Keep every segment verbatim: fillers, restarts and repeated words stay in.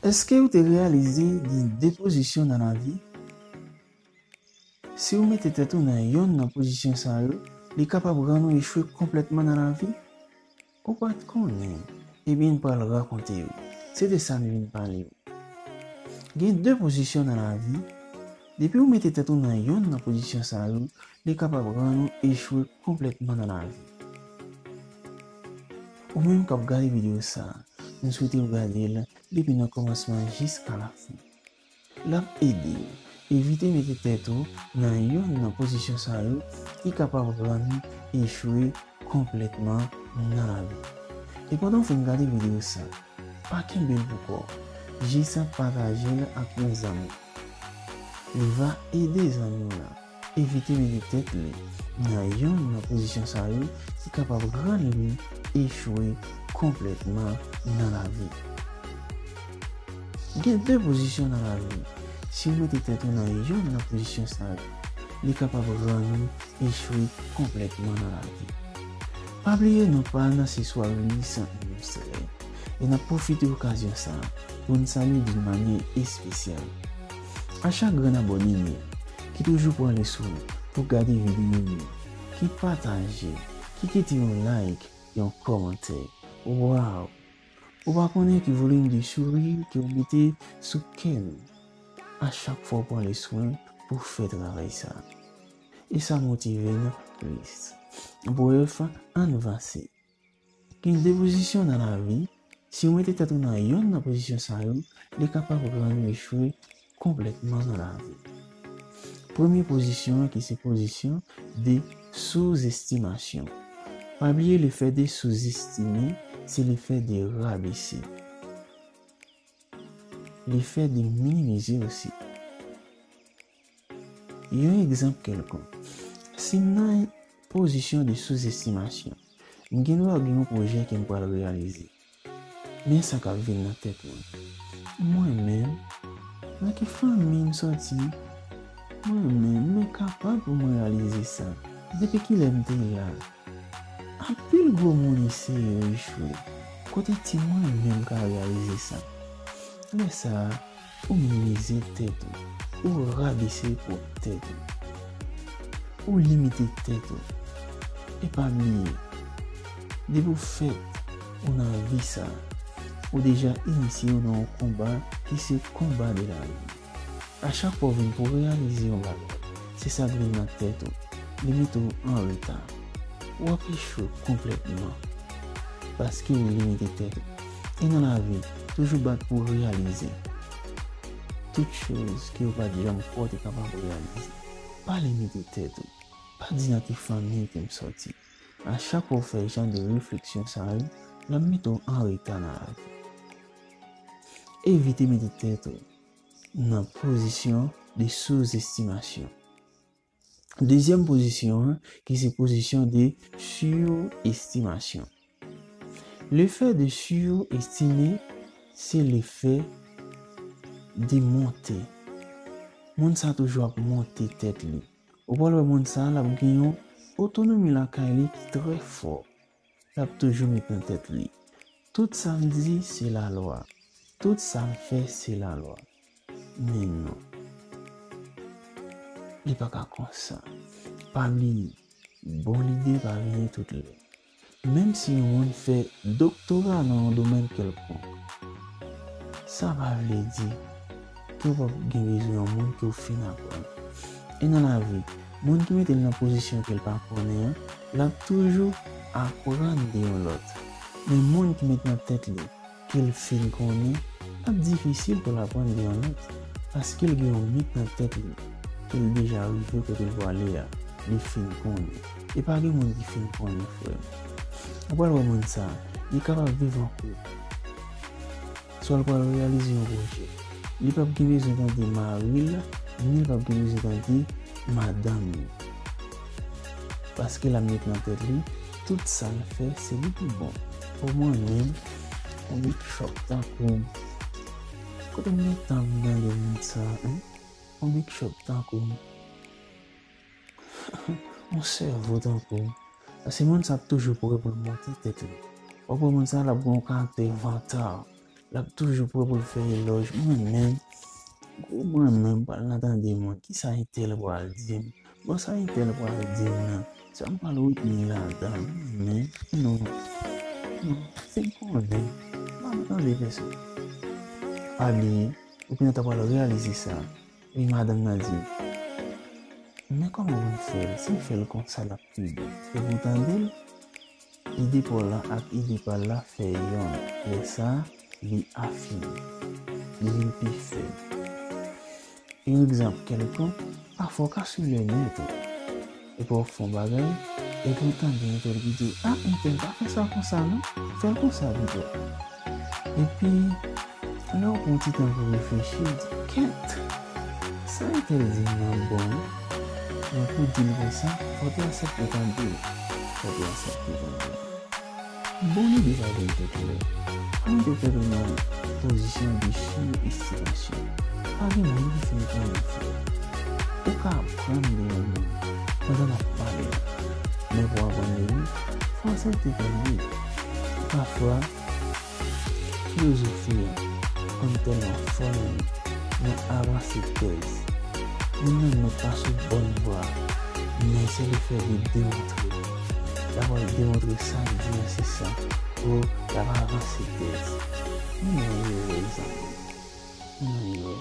Èske ou te reyalize gen de pozisyon nan lavi? Si ou mete tèt ou nan yonn nan pozisyon sa yo, li kapab rann ou echwe konplètman nan lavi? Ou pa t konnen? Ebyen, m pral rakonte w. Se de sa m vin pale w. Gen de pozisyon nan lavi. Depi ou mete tèt ou nan yonn nan pozisyon sa yo, li kapab rann ou echwe konplètman nan lavi. Ou menm k ap gade videyo sa, m swete w gade l depi nan kòmansman jiska lafen. L ap ede w evite mete tèt ou nan yonn nan pozisyon sa yo ki kapab rann ou echwe konplètman nan lavi. E pandan w fin gade videyo sa, pa kenbe l pou kò w, jis pataje l ak yon zanmi w. Li va ede zanmi w la evite mete tèt li nan yonn nan pozisyon sa yo ki kapab rann li echwe konplètman nan lavi. Gen de pozisyon nan lavi. Si w mete tèt ou nan yonn nan pozisyon sa yo, li kapab rann ou echwe konplètman nan lavi. Pa bliye non pa n se Soirée Luisant Newsletter, e n ap pwofite okazyon sa a pou n salye d'une manière spéciale a chak grenn abòne nou ki toujou pran lè sou nou pou gade videyo nou, ki pataje, ki kite yon like, yon kòmantè. Waw! Ou pa konnen ki volim de souri ke w mete sou kè nou a chak fwa w pran le swen pou fè travay sa a. E sa motive n plis. Brèf, ann vanse. Gen de pozisyon nan lavi, si w mete tèt ou nan yonn nan pozisyon sa yo, li kapab rann ou echwe konplètman nan lavi. Premye pozisyon an ki se pozisyon de souzestimasyon. Pa bliye, le fait de sous-estimer, c'est le fait de rabaisser. Le fait de minimiser aussi. Yon egzanp kèlkonk. Si m nan pozisyon de souzestimasyon, m gen dwa gen yon pwojè ke m pral reyalize. Men sa k ap vin nan tèt mwen. Mwen menm, nan ki fanmi m soti? Mwen menm, mwen kapab pou mwen reyalize sa. Depi kilè m te la? Anpil gwo moun eseye yo echwe. Kote ti mwen menm ka reyalize sa? Lè sa a, ou minimize tèt ou. Ou rabese pwòp tèt ou. Ou limite tèt ou. E pa bliye, depi w fèt, ou nan vi sa a, ou deja inisye w nan yon konba ki se konba de lavi. A chak fwa w vin pou reyalize yon bagay, se sa k vin nan tèt ou, li mete w an reta. W ap echwe konplètman paske w limite tèt ou. E nan lavi, toujou bat pou w reyalize tout choz ke w pa t janm kwè w te kapab reyalize. Pa limite tèt ou. Pa di nan ki fanmi ke m soti. A chak fwa w fè jan de refleksyon sa yo, l ap mete w an reta nan lavi. Evite mete tèt ou nan pozisyon de souzestimasyon. Dezyèm pozisyon an, ki se pozisyon de surestimasyon. Le fait de surestimer, c'est le fait de monter. Moun sa toujou ap monte tèt li. Ou pral wè moun sa, l ap gen yon otonomi lakay li ki trè fò. L ap toujou met nan tèt li, tout sa m di, se lalwa. Tout sa m fè, se lalwa. Men non. Li pa ka konsa. Pa bliye, bon lide pa vini tout lè. Menm si yon moun fè doktora nan yon domèn kèlkonk, sa pa vle di ke w p ap gen bezwen yon moun ke w fin aprann. E nan lavi, moun ki mete l nan pozisyon ke l pa konnen an, l ap toujou aprann de yon lòt. Men moun ki met nan tèt li ke l fin konnen, l ap difisil pou l aprann de yon lòt, paske l gen yon mit nan tèt li, ke l deja rive kote l prale a, li fin konnen. E pa gen moun ki fin konnen, frè m. Ou pral wè moun sa, li kapab viv an koup. Swa l pral reyalize yon pwojè. Li p ap gen bezwen tande mari l, ni l p ap gen bezwen tande madanm li. Paske l ap met nan tèt li, tout sa l fè, se li ki bon. O mwen menm, yon big chòp tankou m. Kote m gen tan pou m tande moun sa, en? Yon big chòp tankou m. Yon sèvo tankou m. Paske moun sa ap toujou prè pou l monte tèt li. W ap wè moun sa, l ap gen yon karaktè vantard. l ap toujou prè pou l fè elòj mwen menm. Gwo mwen menm pral nan tande moun, kisa entèl pral di m? Bon, sa entèl pral di m nan, sa m pral retni ladan l? Men, non, non, se m konnen, m pa nan tande pèsonn. Pa bliye, ou konnen ta pral reyalize sa. Epi madanm nan di, men kòman pou m fè l? Si m fè l konsa, l ap toujou fè pou tande l? Ide pa w la ak ide pa l la fè yonn. Lè sa a, li afime. Li vin pi fèb. Yon egzanp kèlkonk, pafwa w ka swiv lè nèt ou. Epi w ap fè yon bagay, epi w tande entèl ki di w, a, entèl, pa fè sa konsa non, fè l konsa pito. Epi, lè w pran ti tan pou reflechi, w di, kèt, sa entèl di m nan bon, men pou di l konsa, fò w te aksepte tande l. Fò w te aksepte tande l. Bon lide pa vin tèt lè. Pa mete tèt ou nan pozisyon de sou-estimasyon. Pa gen moun ki fin konnen frè. Ou ka aprann de yon moun pandan l ap pale a. Men pou w aprann de li, fò w aksepte tande. Pafwa, filozofi a konn tèlman fò nan avanse tèz. Moun nan mèt pa sou bòn vwa, men se lefèt de demontre. L ap demontre sa l di an se sa, pou l ap avanse tèz. Nou nan erè, zanmi. Nou nan erè.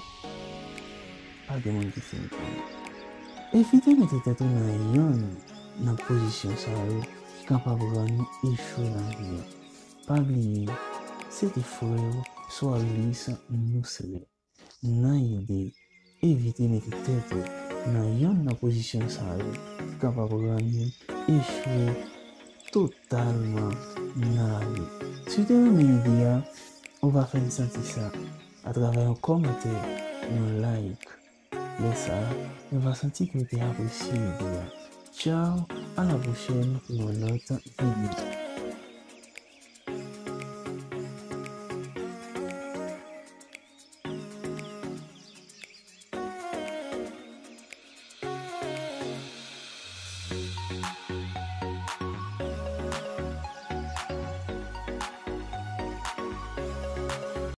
Pa gen moun ki fin konnen. Evite mete tèt ou nan yonn nan pozisyon sa yo ki kapab rann ou echwe nan vi a. Pa bliye, se te frè w, Swarlis Mousselet. Nan ide, evite mete tèt ou nan yonn nan pozisyon sa yo ki kapab rann ou echwe totalman nan lavi. Si w te renmen ide a, ou va fè n santi sa atravè yon kòmantè, yon like. Lè sa a, nou va santi ke w te apresye ide a. Tchaw, a la pwochèn pou yon lòt videyo.